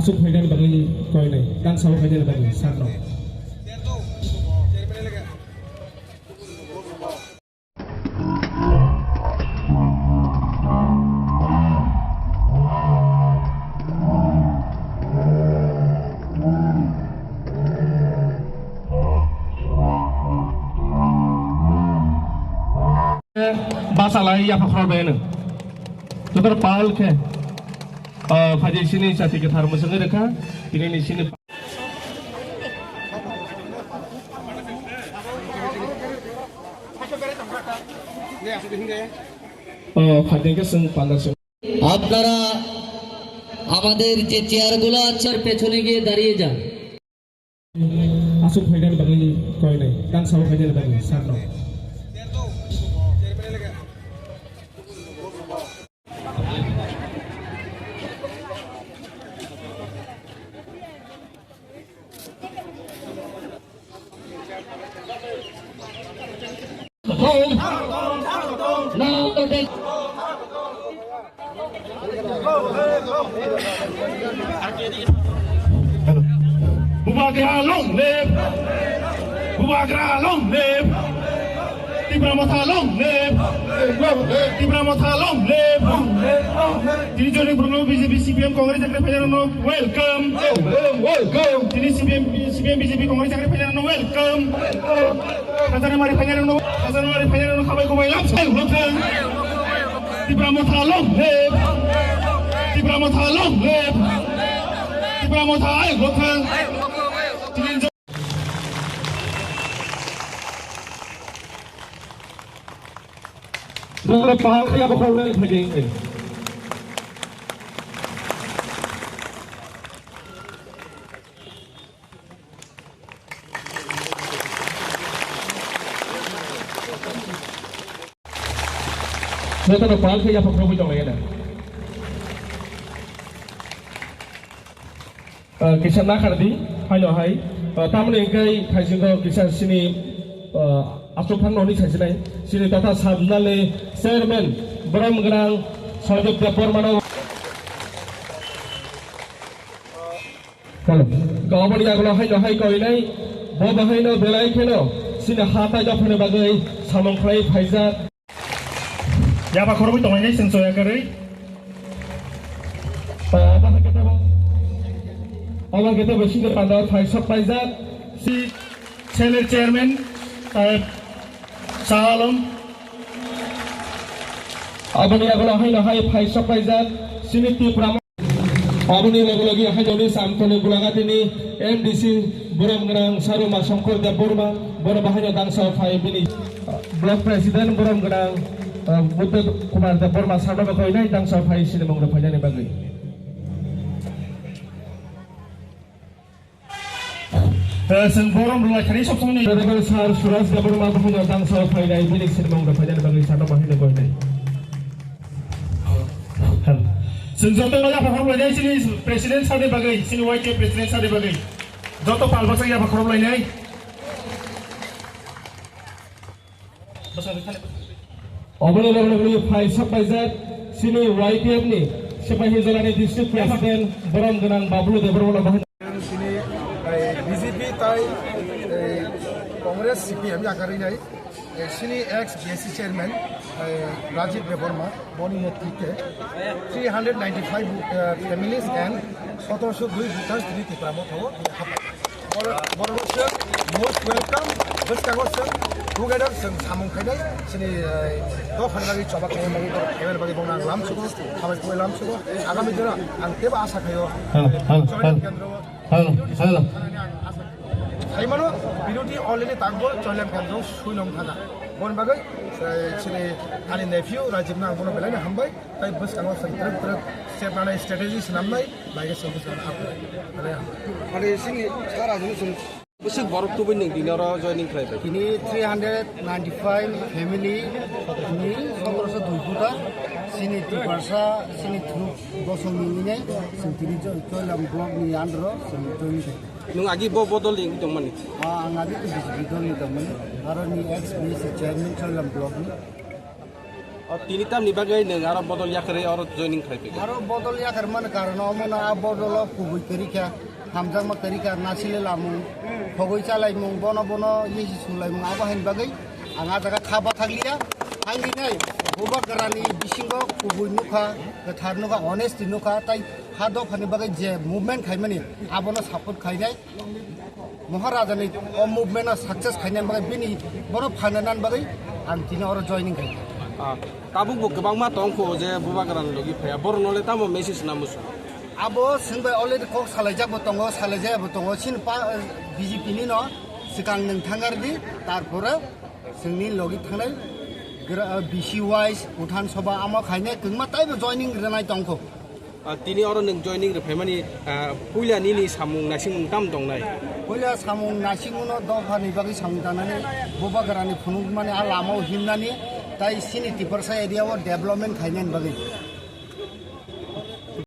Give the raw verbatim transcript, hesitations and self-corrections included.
Phainani bagwi koinai, tang sao phainani bagwi sakno. Basa lai yapha khorok bai no. Joto pal khe, ah, phaidi sini chati kwthar mwswngwi rwkha, tini ni sini. Oh, phaidi khe chwng panda chwng. আপনারা আমাদের যে চেয়ারগুলো আছে, তার পেছনে গিয়ে দাঁড়িয়ে যান। Aswk phainani bagwi koinai, tang sao phainani bagwi sakno. Bubagra long live! Bubagra long live! Tipra Motha long live! Tipra Motha long live! Tini joni Bruno B J P C P M Congress ekre phainani no welcome! Welcome! Tini C P M, C P M B J P Congress ekre phainani no welcome! Khajana mari phainani no, khajana mari phainani no khabai kubai lam sai ulo thang. Tipra Motha long live. Tipra Motha long live. Tipra Motha ai ulo thang. Nang pahal kaya bakal lai phajeng. Jotono pal khe yapha khorokwi tonglaina. Ah, kisa nakhar di, haino hai. Ah, tamoni hwnkhe thaisingo kisa sini, ah, aswk phang noni saisinai. Sini tata sabnali chairman borom gwnang Sanjib Debbarmano. Hello. Gawani yagulo haino hai koinai, bo bahaino belai kheno sini ha tai dophani bagwi samung khlai phaijak. Yaba khorokwi tongnai sing soya karwi. Obo kete bo, obo kete bo sini panda phai sok paijak. Si Senate Chairman, eh, Shah Alam. Aboni yagulo haino hai phai sok paijak. Sini Tipra Aboni loge loge haino ni Samtoni Gulagatini M D C borom gwnang Saruma Shankar Debbarma, bono bahaino dangsa phai bini, uh, Block President borom gwnang, uh, Buddha Kumar Debbarma sakno koinai dangsa phai sini mungno phainani bagwi. Eh, chwng borom rwlai thani sob somoni. Honorable Sir Suraj Debbarma bahaino dangsa phainai, bini sini mungno phainani bagwi sakno bahaino koinai. Chwng joto no yapha khorok lainai chini President sir ni bagwi, chini Y T F President sir ni bagwi. Joto pal bwswk yapha khorok lainai. Oboni loge loge phai sok paijak chini Y T F ni Sepahi Jolani District President borom gwnang Bablu Debbarma bahai. Chini, eh, B J P tai, eh, Congress C P M yakarwi nai. Eh, chini ex B S C chairman, eh, Rajiv Debbarma, boni netrite three hundred ninety-five, eh, families and sotorosho dui voters tini Tipra Motha o hapai. Bor-, borok chwng most welcome, bwskango chwng together chwng samung khainai, chini, eh, dophani bagwi choba khainai bagwi, borok khainai bagwi bono ang lamsugo, hambai kubai lamsugo. Agami dino ang teibo asa khaio, Hello, hello, joint hello. Kendro o Hello, hello. Saimano, birodhi already takbo Choilam Kendro sui nong thana. Bon bagwi, eh, chini ani nephew Rajiv no ang bono belai no hambai, tai bwskango chwng twrwk twrwk step nanai strategy swnamnai, bai khe chwng bwskango hapo. Belai hambai. Ade sini sara jini sung. Bwswk borok tubui nwng dini oro joining khlai bai? Tini three hundred ninety-five family ni sotorosho dui voter, chini Tiprasa, chini thuk bosong ni nai, chwng tini Choilam block ni under o chwng joining khlai. Nwng agi bo bodol ni wngwi tongmani? Ah, ang agi to B J P dol ni tongmani. Aro ni ex B S C chairman Choilam block ni. O tini tamni bagwi nwng aro bodol yakarwi oro joining khlai phikha? Aro bodol yakar mani karon omo no a bodol o kubui kwrwi kha, hamjakma kwrwi kha, nasile lamung, khogwi chalaimung, bono bono yesi sunglaimung, abo haini bagwi ang a jaga kha bathakliya. Hangdi nai, bubagrani bisingo kubui nukha, kwthar nukha, honesty nukha, tai ha dophani bagwi je movement khaimani, abono support khainai. Maharaja ni o movement no success khainani bagwi bini bono phananani bagwi ang tini oro joining khai. Ah, tabuk bo kwbangma tongkho je bubagrani logi phaiya, borok nole tamo message na musu? Abo swngbai already kok salaijak bo tongo, salaijaya bo tongo, chini pa, B J P ni no swkang nwng thangar di, tarpore swngni logi thangnai gra-, B C wise, Uthan Sabha amo khainai kwngma taibo joining rwnai tongkho. Ah, tini oro nwng joining rwphaimani, ah, puila nini samung naisingmung tam tongnai? Puila samung naisingmungno dophani bagwi samung tangnani, bubagrani phunukmani a lamao himnani, tai chini Tiprasa area o development khainani bagwi.